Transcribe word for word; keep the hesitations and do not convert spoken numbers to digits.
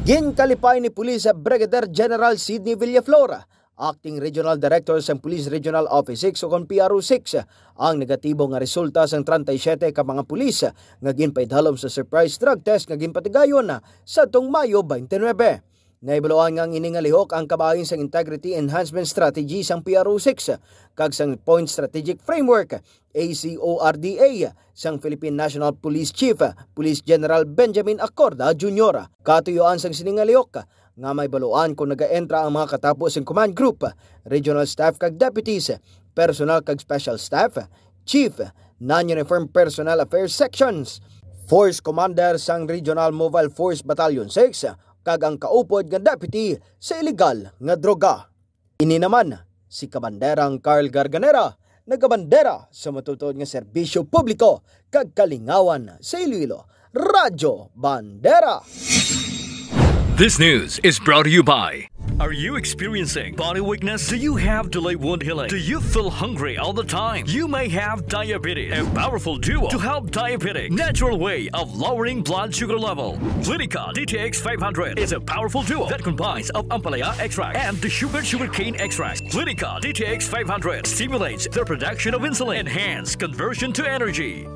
Ginkalipay ni Police Brigadier General Sidney Villaflor, Acting Regional Director sang Police Regional Office six o kon P R O six, ang negatibo nga resulta sang treinta y siete ka mga pulis nga ginpaidalom sa surprise drug test nga ginpatigayon sa tong Mayo twenty-nine. Nahibaluan nga ang ini nga lihok ang kabahin sang Integrity Enhancement Strategy sang P R O six kag sang Point Strategic Framework, A C O R D A, sang Philippine National Police Chief, Police General Benjamin Acorda Junior. Katuyuan sang sini nga lihok nga mahibaluan kon nagaentra ang mga katapo sang command group, regional staff kag deputies, personal kag special staff, chief, non-uniform personnel affairs sections, force commander sang Regional Mobile Force Battalion six, kag ang kaupod nga deputy sa iligal nga droga. Ini naman si Kabanderang Carl Garganera, nagabandera sa matutuod nga serbisyo publiko kag kalingawan sa Iloilo, Radyo Bandera. This news is brought to you by. Are you experiencing body weakness? Do you have delayed wound healing? Do you feel hungry all the time? You may have diabetes. A powerful duo to help diabetic natural way of lowering blood sugar level. Clinica D T X five hundred is a powerful duo that combines of ampalaya extract and the sugar sugarcane extract. Clinica D T X five hundred stimulates the production of insulin, enhance conversion to energy.